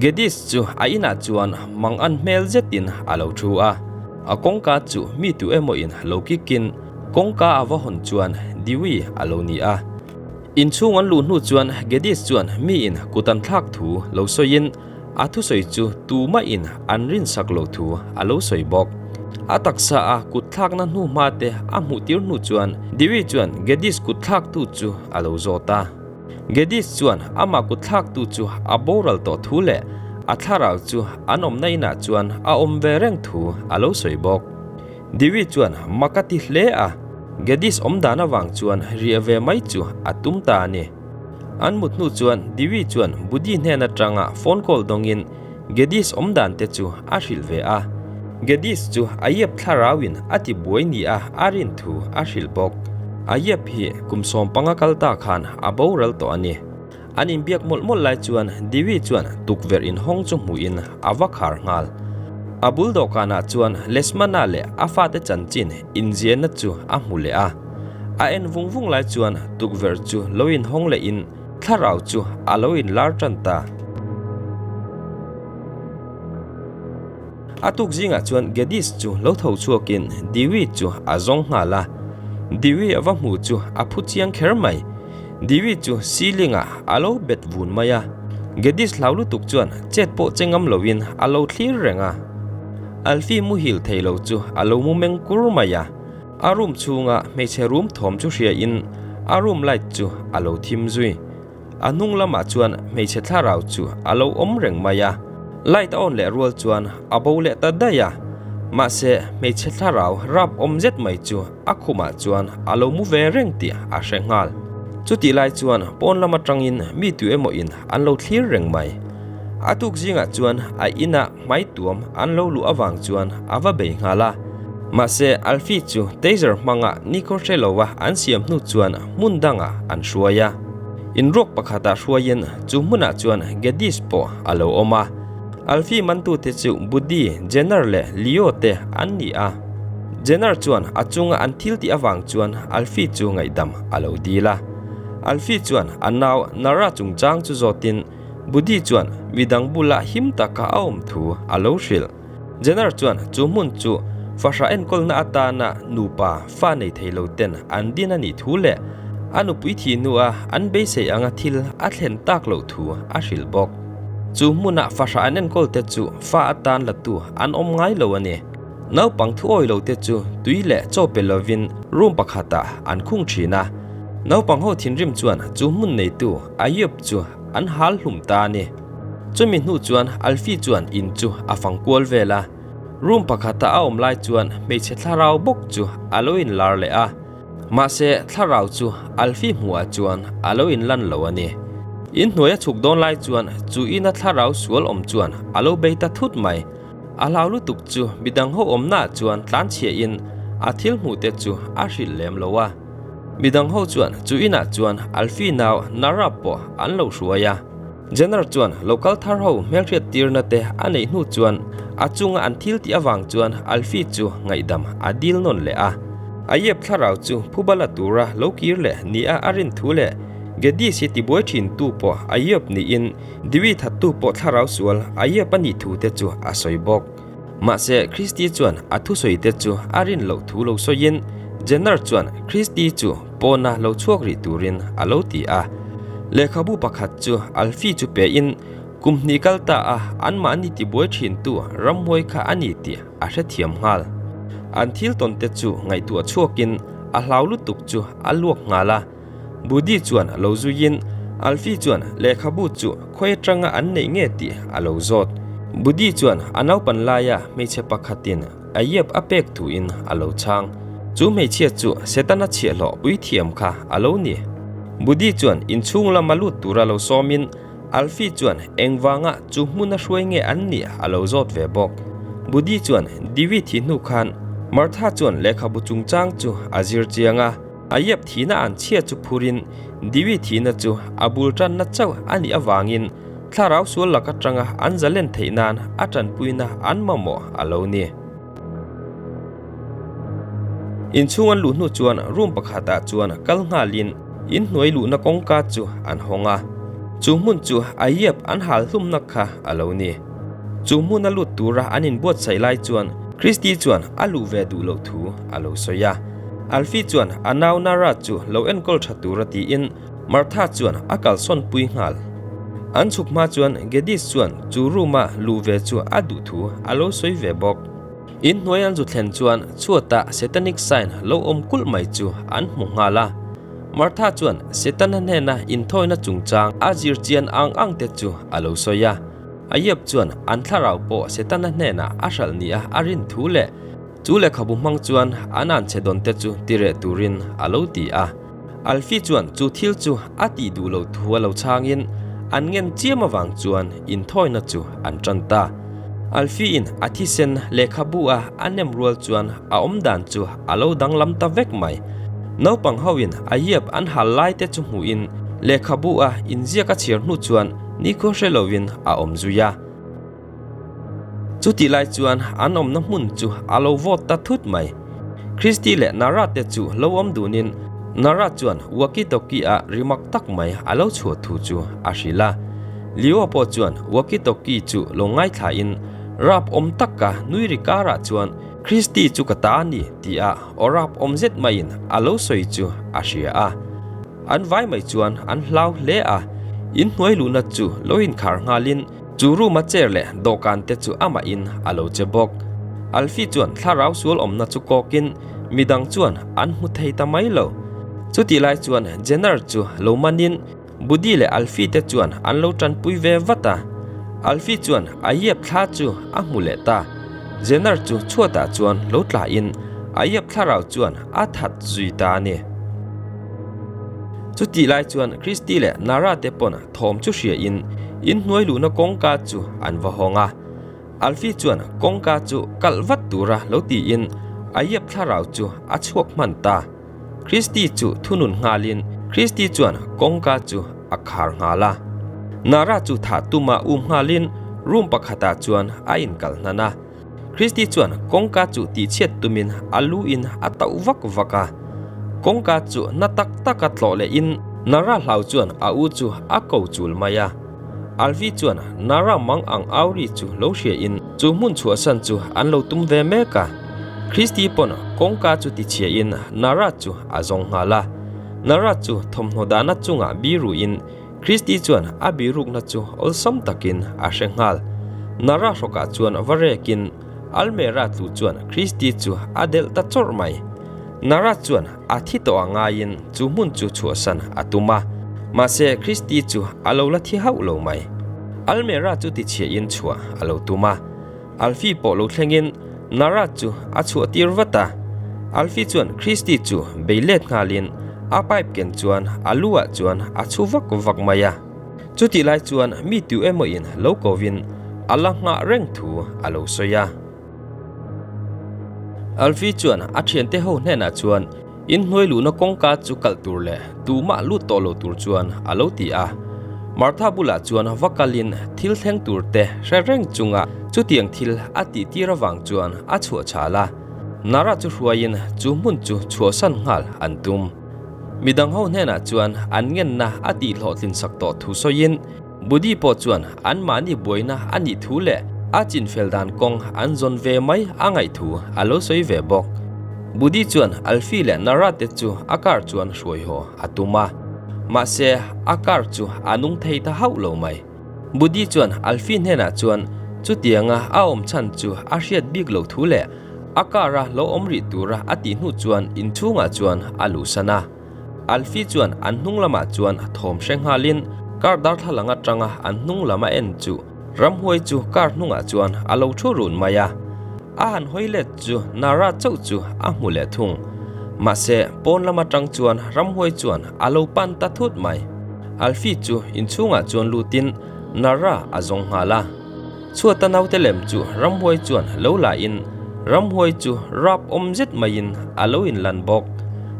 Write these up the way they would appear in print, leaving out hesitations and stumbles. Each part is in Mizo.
Gedis chu a inah chuan mangan hmel zetin a lo thu a, a kawngka chu mi tu emaw in lo kikin kawngka a va hawn chuan Dewey a lo ni a. Inchhung an luh hnu chuan Gedis chuan mi in kut an thlak thu lo sawiin a thusawi chu tumah in an rinsak lo thu a lo sawi bawk. A taksa a kut thlakna hnu hma te a hmuh tir hnu chuan Dewey chuan Gedis kut thlaktu chu a lo zawt a. Gedis chuan amah kut thlaktu chu a boral tawh thu leh a thlarau chu an awmna inah chuan a awm ve reng thu a lo sawi bawk. Dewey chuan mak a ti hle a, Gedis awm dan avang chuan riah ve mai chu a tum ta a ni. An mut hnu chuan Dewey chuan Buddy hnen atanga phone call dawngin Gedis awm dan te chu a hrilh ve a. Gedis chu a iap thlarauin a ti buai ni a a rin thu a hrilh bawk. A iap hi kum 15 kal ta khan a boral tawh a ni. An inbiak mawlh mawlh lai chuan Dewey chuan tukverh inhawng chu hmuhin a va khar nghal. A bul dawhkanah chuan Lesmana leh a fate chanchin inziahna chu a hmu leh a. A en vung vung lai chuan tukverh chu lo inhawng lehin thlarau chu a lo inlar tan ta. A tuk zingah chuan Gedis chu lo tho chhuakin Dewey chu a zawng nghal a. Dewey a va hmu chu a phu chiang kher mai. Dewey chu ceiling ah a lo bet vun mai a. Gedis hlau lutuk chuan chet pawh che ngam loin a lo thlir reng a. Alfie muhil thei lo chu a lo mu meng kur mai a. A room chhunga hmeichhe room thawm chu hria in a room light chu a lo thim zui. A hnung lamah chuan hmeichhe thlarau chu a lo awm reng mai a, light a on leh rual chuan a bo leh ta daih a. Mahse, hmeichhe thlarau rap awm zet mai chu a khumah chuan a lo mu ve reng tih a hre nghal. Chutih lai chuan pawn lam atangin mi tu emaw in an lo thlir reng mai. A tuk zingah chuan a inah hmai tuam an lo luh avang chuan a va bei nghal a. Mahse, Alfie chu taser hmanga nikhaw hre lova an siam hnu chuan hmun dangah an hruai a. Inruak pakhatah hruaiin chu hmunah chuan Gedis pawh a lo awm a. Alfie mantute chu Buddy, Jenner leh Leo te an ni a. Jenner chuan a chunga an thil tih avang chuan Alfie chu ngaihdam a lo dil a. Alfie chuan a nau Nara chungchang chu zawtin Buddy chuan midang bulah him taka a awm thu a lo hrilh. Jenner chuan chu hmun chu fahrah enkawlna atana nupa fa nei thei lo ten an din a nih thu leh a nupui thih hnua an beisei anga thil a thlen tak loh thu a hrilh bawk. Chu hmuna fahrah an enkawl te chu fa atan latu an awm ngai lo a ni. Naupang thu awi lo te chu tui leh chaw pe lovin room pakhatah an khung thin a. Naupang ho thinrim chuan chu hmun neitu Ayub chu an hal hlum ta a ni. Chumi hnu chuan Alfie chuan in chu a fang kual vel a, room pakhata a awm lai chuan hmeichhe thlarau bawk chu a lo inlar leh a, mahse thlarau chu Alfie hmuhah chuan a lo inlan lo a ni. In hnuai a chhuk dawn lai chuan chu ina thlarau sual awm chuan a lo bei ta thut mai. A hlau lutuk chu midang ho awmnaah chuan tlanchhiahin a thil hmuh te chu a hrilh lem lo a. Midang ho chuan chu inah chuan Alfie nau Nara pawh an lo hruai a. Jenner chuan local thar ho hmelhriat tirna te a neih hnu chuan a chunga an thil tih avang chuan Alfie chu ngaihdam a dil nawn leh a. A iep thlarau chu phubala tura lo kir leh nia a rin thu leh Gedis hi tibuai thin tu pawh a iep niin Dewey thattu pawh thlarau sual a iep a nih thu te chu a sawi bawk. Mahse, Christy chuan a thusawi te chu a rin loh thu lo sawiin Jenner chuan Christy chu pawna lo chhuak rih turin a lo ti a. Lehkhabu pakhat chu Alfie chu pein kum hnih kal ta a anmahni tibuai thintu ramhuai kha a ni tih a hrethiam nghal. An thil tawn te chu ngaihtuah chhuakin a hlau lutuk chu a luak nghal a. Buddy chuan a lo zuiin Alfie chuan lehkhabu chu khawi atanga an neih nge tih a lo zawt. Buddy chuan a naupan laia hmeichhe pakhatin a iap a pek thuin a lo chhang. Chu hmeichhia chu Setana chhiahhlawh puithiam kha a lo ni. Buddy chuan inchhung lama lut tura lo sawmin Alfie chuan engvanga chu hmuna hruai nge an nih a lo zawt ve bawk. Buddy chuan Dewi thih hnu khan Martha chuan lehkhabu chungchang chu a zir chiang a. A iap thihna an chhia chu phurin Diwi thihna chu a bul tanna chauh a nih avangin thlarau sual lak atanga an zalen theih nan a tanpuina an mamawh a lo ni. Inchhung an luh hnu chuan room pakhatah chuan kal nghalin inhnuai luhna kawngka chu an hawng a. Chu hmun chu Ayyub an hal hlumna kha a lo ni. Chu hmuna lut tura an inbuatsaih lai chuan Christy chuan a luh ve duh loh thu a lo sawi a. Alfie chuan a nau Nara chu lo enkawl tha tura tiin Martha chuan a kalsawn pui nghal. An chhuk hma chuan Gedis chuan chu room-a luh ve chu a duh thu a lo sawi ve bawk. In hnuai an zu thlen chuan chhuatah Satanic sign lo awm kulh mai chu an hmu nghal a. Martha chuan Setana hnena inthawina chungchang a zir chian ang ang te chu a lo sawi a. Ayub chuan an thlarau pawh Setana hnenah a hralh nia a rin thu leh chu lehkhabu hmang chuan an anchhe dawn te chu ti reh turin a lo ti a. Alfie chuan chu thil chu a tih duh loh thu a lo chhangin an ngen chiam avang chuan inthawina chu an tan ta. Alfie in a thisen lehkhabu a a nem rual chuan a awmdan chu a lo danglam ta vek mai. Naupang ho in a iap an hal lai te chu hmuhin lehkhabu a inziak a chhiar hnu chuan nikhua hre lovin a awm zui a. Chutih lai chuan an awmna hmun chu a lo vawt ta thut mai. Christy leh Nara te chu lo awm dunin Nara chuan walkie-talkie ah rimak tak mai a lo chhuah thu chu a hrilh a. Leo pawh chuan walkie-talkie chu lo ngaithlain rap awm taka nui ri karah chuan Christy chu ka ta a ni tih a aw rap awm zet maiin a lo sawi chu a hria a. An vai mai chuan an hlau hle a, inhnuai luhna chu lo inkhar nghalin chu room a chair leh dawhkan te chu amahin a lo che bawk. Alfie chuan thlarau sual awmna chu kawkin midang chuan an hmu thei ta mai lo. Chutih lai chuan Jenner chu lo manin Buddy leh Alfie te chuan an lo tanpui ve vat a. Alfie chuan a iap thla chu a hmu leh ta. Jenner chu chhuatah chuan lo tlain a iap thlarau chuan a that zui ta a ni. Chutih lai chuan Christy leh Nara te pawn thawm chu hriain inhnuai luhna kawngka chu an va hawng a. Alfie chuan kawngka chu kalh vat tura lo tiin a iap thlarau chu a chhuak hman ta. Christy chu thunun nghalin Christy chuan kawngka chu a khar nghal a. Nara chu thah tuma um nghalin room pakhatah chuan a inkalh hnan a. Christy chuan kawngka chu tihchhiat tumin a lu in a tauh vak vak a. Kawngka chu na tak taka tlawh lehin Nara hlau chuan a u chu a ko chul mai a. Alvi chuan Nara mang ang au ri chu lo hria in chu hmun chhuahsan chu an lo tum ve mek a. Christy pawn kawngka chu tichhia in Nara chu a zawng nghal a. Nara chu thawmhnaw dahna chungah biru in Christy chuan a birukna chu awlsam takin a hre nghal. Nara hrawkah chuan va rekin Almera tlu chuan Christy chu a delh ta chawrh mai. Nara chuan a thi tawh a ngaiin chu hmun chu chhuahsan a tum a, mahse Christy chu a lo la thi hauh lo mai. Almera chu tichhiahin chhuah a lo tum a, Alfie pawh lo thlengin Nara chu a chhuah tir vat a. Alfie chuan Christy chu bei let nghalin a pipe ken chuan a lu ah chuan a chhu vak vak mai a. Chutih lai chuan mi tu emawin lo kovin a la nghah reng thu a lo sawi a. Alfie chuan a thiante ho hnenah chuan inhnuai luhna kawngka chu kalh tur leh tumah lut tawh lo tur chuan a lo ti a. Martha bulah chuan va kalin thil thleng tur te hre reng chunga chutiang thil a tih tir avang chuan a chhuah chhal a. Nara chu hruaiin chu hmun chu chhuahsan nghal an tum. Midang ho hnenah chuan an ngenna a tihhlawhtlin sak tawh thu sawiin Buddy pawh chuan anmahni buaina a nih thu leh a chinfel dan kawng an zawn ve mai a ngaih thu a lo sawi ve bawk. Buddy chuan Alfie leh Nara te chu a car chuan hruai haw a tum a, mahse a car chu a nung thei ta hauh lo mai. Buddy chuan Alfie hnenah chuan chutianga a awm chhan chu a hriat bik loh thu leh a car a lo awm rih tura a tih hnu chuan inchhungah chuan a luhsan a. Alfie chuan an hnung lamah chuan thawm hre nghalin car darthlalang atanga an hnung lam a en chu ramhuai chu car hnungah chuan a lo thu run mai a. A han hawi let chu Nara chauh chu a hmu leh thung. Mahse pawn lam atang chuan ramhuai chuan a lo pan ta thut mai. Alfie chu inchhungah chuan lutin Nara a zawng nghal a. Chhuata naute lem chu ramhuai chuan lo la in ramhuai chu rap awm zet maiin a lo inlan bawk.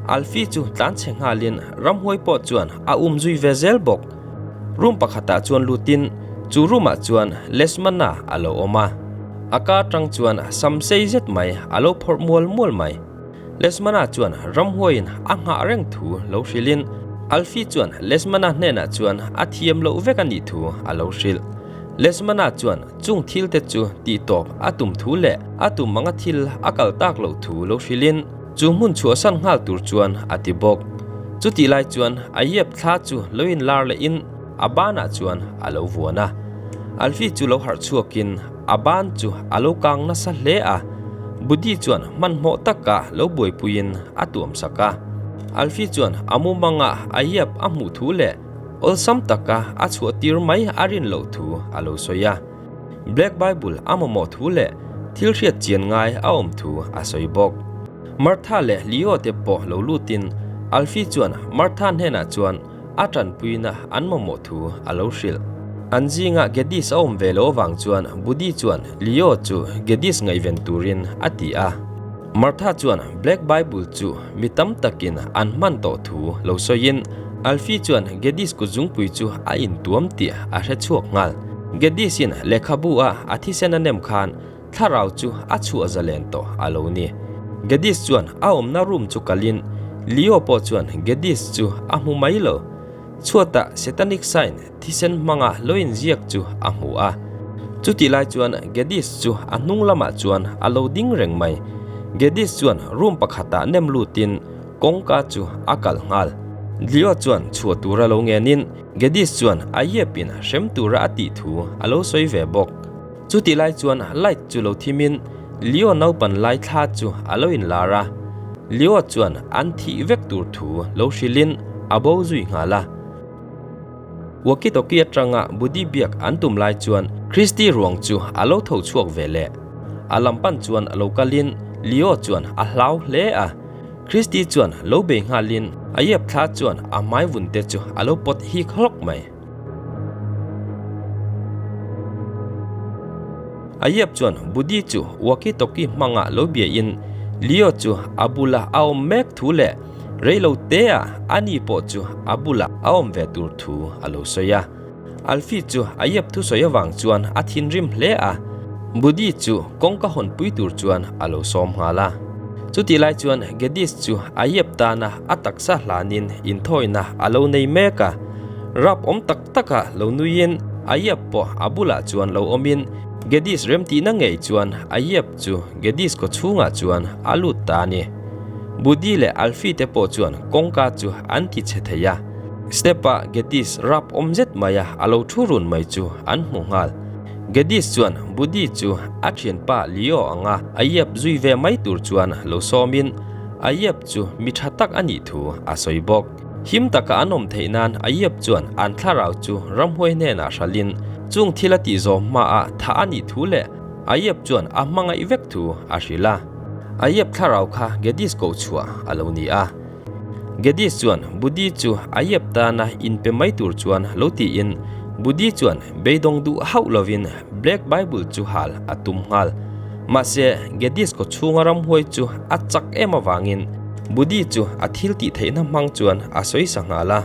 Alfie chu tlan chhe nghalin ramhuai pawh chuan a um zui ve zel bawk. Room pakhatah chuan lutin chu room ah chuan Lesmana a lo awm a. A ka atang chuan sam sei zet mai a lo phawrh mual mual mai. Lesmana chuan ramhuaiin a nghah reng thu lo hrilhin. Alfie chuan Lesmana hnenah chuan a thiam loh vek a nih thu a lo hrilh. Lesmana chuan chung thil te chu tihtawp a tum thu leh a tum anga thil a kal tak loh thu lo hrilhin chu hmun chhuahsan nghal tur chuan a ti bawk. Chutih lai chuan a iap thla chu lo inlar lehin a banah chuan a lo vuan a. Alfie chu lo harh chhuakin a ban chu a lo kang nasa hle a, Budi chuan hmanhmawh taka lo buaipuiin a tuam sak a. Alfie chuan a mumanga a iap a hmuh thu leh Awlsam taka a chhuah tir mai a rin loh thu a lo sawi a. Black Bible a mamawh thu leh thil hriat chian ngai a awm thu a sawi bawk. Martha leh Leo te pawh lo lutin Alfie chuan Martha hnenah chuan a tanpuina an mamawh thu a lo hrilh. An zingah Gedis a awm ve lo avang chuan Budi chuan Leo chu Gedis ngaihven turin a ti a. Martha chuan Black Bible chu mi tam takin an hman tawh thu lo sawiin Alfie chuan Gedis kutzungpui chu a intuam tih a hre chhuak nghal. Gedis-in lehkhabu a a thisen a nem khan thlarau chu a chhuah zalen tawh a lo ni. Gedis chuan a awmna room chu kalin Leo pawh chuan Gedis chu a hmu mai lo. Chhuatah Satanic sign thisen hmanga lo inziak chu a hmu a. Chutih lai chuan Gedis chu a hnung lamah chuan a lo ding reng mai. Gedis chuan room pakhatah nem lutin kawngka chu a kalh nghal. Leo chuan chhuah tura lo ngenin Gedis chuan a iapin hrem tura a tih thu a lo sawi ve bawk. Chutih lai chuan light chu lo thimin Leo naupan lai thla chu a lo inlar a. Leo chuan an thih vek tur thu lo hrilhin a bo zui nghal a. Walkie-talkie atanga Budi biak an tum lai chuan Christy ruang chu a lo tho chhuak ve leh. A lam pan chuan lo kalin Leo chuan a hlau hle a. Christy chuan lo bei nghalin a iap thla chuan a hmai vun te chu a lo pawt hik hlawk mai. A iap chuan Budi chu walkie-talkie hmanga lo biain Leo chu a bula a awm mek thu leh Reilo tea ani pawh chu a bulah a awm ve tur thu a lo sawi a. Alfie chu a iap thusawi avang chuan a thinrim hle a, Budi chu kawngka hawnpui tur chuan a lo sawm nghal a. Chutih lai chuan Gedis chu a iap tana a taksa hlanin inthawina a lo nei mek a. Rap awm tak taka lo nuiin a iap pawh a bulah chuan lo awmin Gedis remtihna ngei chuan a iap chu Gedis kawchhungah chuan a lut ta a ni. Budi leh Alfie te pawh chuan kawngka chu an ti chhe thei a, step-ah Gedis rap awm zet maia a lo thu run mai chu an hmu nghal. Gedis chuan Budi chu a thianpa Leo anga a iap zui ve mai tur chuan lo sawmin a iap chu mi tha tak a nih thu a sawi bawk. Him taka an awm theih nan a iap chuan an thlarau chu ramhuai hnenah hralhin chung thil a tih zawm hmaah thah a nih thu leh a iap chuan a hmangaih vek thu a hrilh a. A iap thlarau kha Gedis koh chhuah a lo ni a. Gedis chuan Budi chu a iap tana inpe mai tur chuan lo tiin Budi chuan beidawng duh hauh lovin Black Bible chu hal a tum nghal. Mahse, Gedis kaw chhunga ramhuai chu a chak em avangin Budi chu a thil tih theihna hmang chuan a sawi sa nghal a.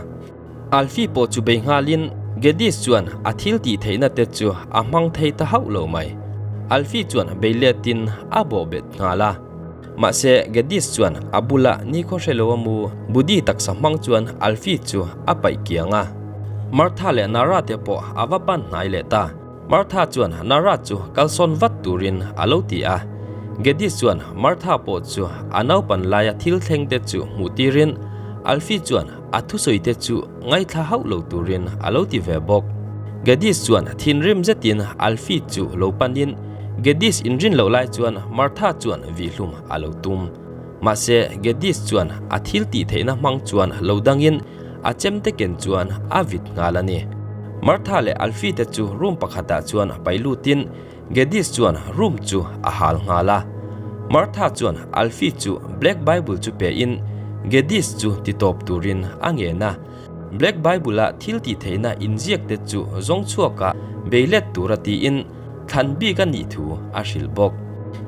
Alfie pawh chu bei nghalin Gedis chuan a thil tih theihna te chu a hmang thei ta hauh lo mai. Alfie chuan bei letin a bawh bet nghal a. Mahse, Gedis chuan a bula nikhaw hre lo a mu Budi taksa hmang chuan Alfie chu a paih kiang a. Martha leh Nara te pawh a va pan hnai leh ta. Martha chuan Nara chu kalsawn vat turin a lo ti a. Gedis chuan Martha pawh chu a naupan laia thil thleng te chu hmuh tirin Alfie chuan A thusawi te chu ngaithla hauh lo turin a lo ti ve bawk. Gedis chuan thinrim zetin Alfie chu lo panin Gedis inrin loh lai chuan Martha chuan vihlum a lo tum. Mahse, Gedis chuan a thil tih theihna hmang chuan lo dangin a chemte ken chuan a vit nghal a ni. Martha leh Alfie te chu room pakhatah chuan pai lutin Gedis chuan room chu a hal nghal a. Martha chuan Alfie chu Black Bible chu pein Gedis chu titawp turin a ngen a. Black Bible-a thil tih theihna inziak te chu zawng chhuaka bei let tura tiin thlan bik a nih thu a hrilh bawk.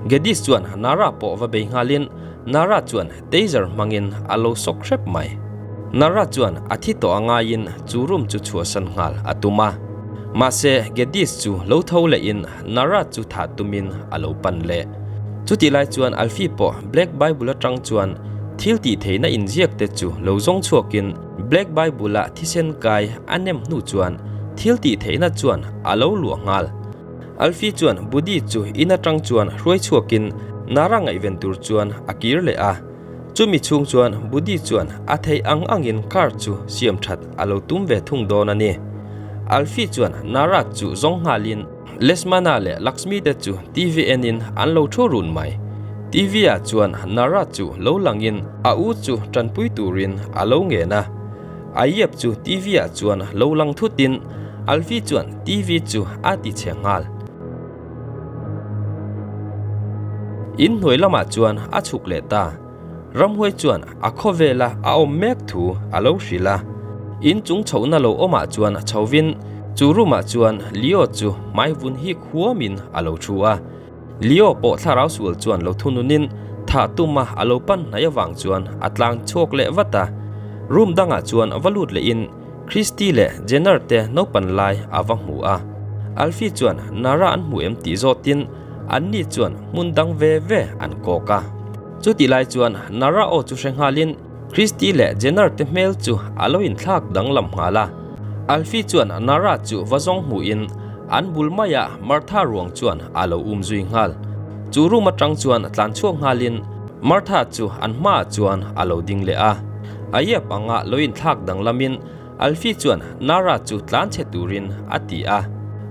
Gedis chuan Nara pawh va bei nghalin Nara chuan taser hmangin a lo sawk hrep mai. Nara chuan a thi tawh a ngaiin chu room chu chhuahsan nghal a tum a. Mahse, Gedis chu lo tho lehin Nara chu thah tumin a lo pan leh. Chutih lai chuan Alfie pawh Black Bible atang chuan thil tih theihna inziak te chu lo zawng chhuakin Black Bible-a thisen kai a nem hnu chuan thil tih theihna chuan a lo luah nghal. Alfie chuan Buddy chu in atang chuan hruai chhuakin Nara ngaihven tur chuan a kir leh a. Chumi chhung chuan Buddy chuan a theih ang angin car chu siam that a lo tum ve thung dawn a ni. Alfie chuan Nara chu zawng nghalin Lesmana leh Lakshmi te chu TV enin an lo thu run mai. TV ah chuan Nara chu lo langin a u chu tanpui turin a lo ngen a. Ayyap chu TV ah chuan lo lang thutin Alfie chuan TV chu a ti chhe nghal. In hnuai lamah chuan a chhuk leh ta. Ramhuai chuan a khawvela a awm mek thu a lo hrilh a. In chung chhohna lo awmah chuan chhovin chu room ah chuan Leo chu hmai vun hik huamin a lo thu a. Leo pawh thlarau sual chuan lo thununin thah tuma a lo pan hnai avang chuan a tlang chhuak leh vat a. Room dangah chuan va lut lehin Christy leh Jenner te naupan lai a va hmu a. Alfie chuan Nara an hmu em tih zawtin anni chuan hmun dang ve ve an kawk a. Chutih lai chuan Nara aw chu hre nghalin Christy leh Jenner te hmel chu a lo inthlak danglam nghal a. Alfie chuan Nara chu va zawng hmuhin an bul maiah Martha ruang chuan a lo um zui nghal. Chu room atang chuan tlan chhuak nghalin Martha chu an hmaah chuan a lo ding leh a. A iap anga lo inthlak danglamin Alfie chuan Nara chu tlan chhe turin a ti a.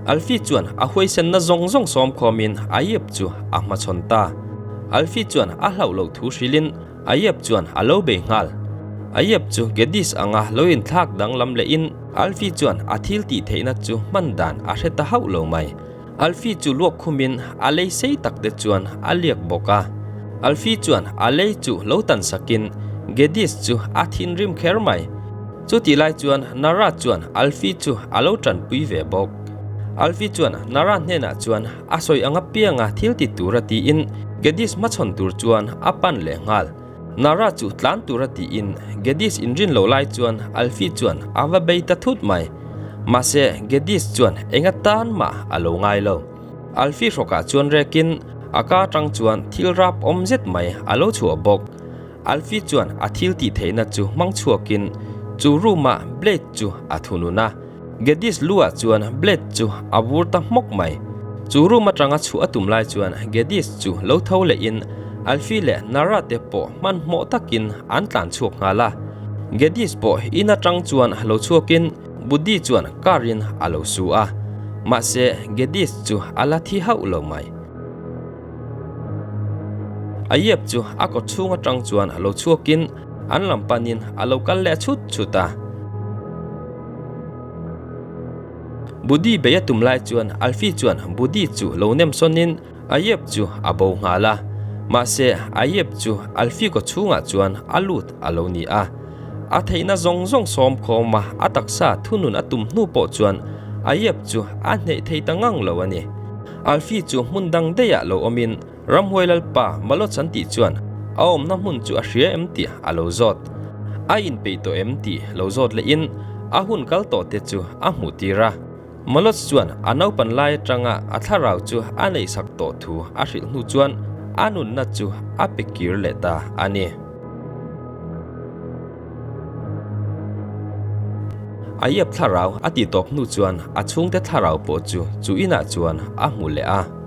Alfie chuan a huaisenna zawng zawng sawm khawmin a iap chu a hmachhawn ta. Alfie chuan a hlauh loh thu hrilhin a iap chuan a lo bei nghal. A iap chu Gedis anga lo inthlak danglam lehin Alfie chuan a thil tih theihna chu hman dan a hre ta hauh lo mai. Alfie chu luak khumin a lei sei tak te chuan a liak bawk a. Alfie chuan a lei chu lo tan sakin Gedis chu a thinrim kher mai. Chutih lai chuan Nara chuan Alfie chu a lo tanpui ve bawk. Alfie chuan Nara hnenah chuan a sawi ang apianga thil ti tura tiin Gedis hmachhawn tur chuan a pan leh nghal. Nara chu tlan tura tiin Gedis inrin loh lai chuan Alfie chuan a va bei ta thut mai. Mahse, Gedis chuan enga tan mah a lo ngai lo. Alfie hrawkah chuan rekin a ka atang chuan thil rap awm zet mai a lo chhuah bawk. Alfie chuan a thil tih theihna chu hmang chhuakin chu room-ah blade chu a thunun a. Gedis lu-ah chuan blade chu a vur ta hmawk mai. Chu room atanga chhuah a tum lai chuan Gedis chu lo tho lehin Alfie leh Nara te pawh hmanhmawh takin an tlan chhuak nghal a. Gedis pawh in atang chuan lo chhuakin Buddy chuan car in a lo su a. Mahse Gedis chu a la thi hauh lo mai. A iap chu a kaw chhung atang chuan lo chhuakin an lam panin a lo kal leh chhut chhut a. Buddy bei a tum lai chuan Alfie chuan Buddy chu lo nem sawnin Ayep chu a bo nghal a. Mahse Ayep chu Alfie kaw chhungah chuan a lut a lo ni a. A theihna zawng zawng sawm khawm a, a taksa thunun a tum hnu pawh chuan Ayep chu a hneih thei ta ngang lo a ni. Alfie chu hmun dang daihah lo awmin Ramhuai Lalpa Malochan tih chuan a awmna hmun chu a hria em tih a lo zawt. A inpeih tawh em tih lo zawt lehin a hun kal tawh te chu a hmuh tir a. Maloch chuan a naupan lai atanga a thlarau chu a neihsak tawh thu a hrilh hnu chuan a nunna chu a pe kir leh ta a ni. A iap thlarau a tih tawp hnu chuan a chhungte thlarau pawh chu chu inah chuan a hmu leh a.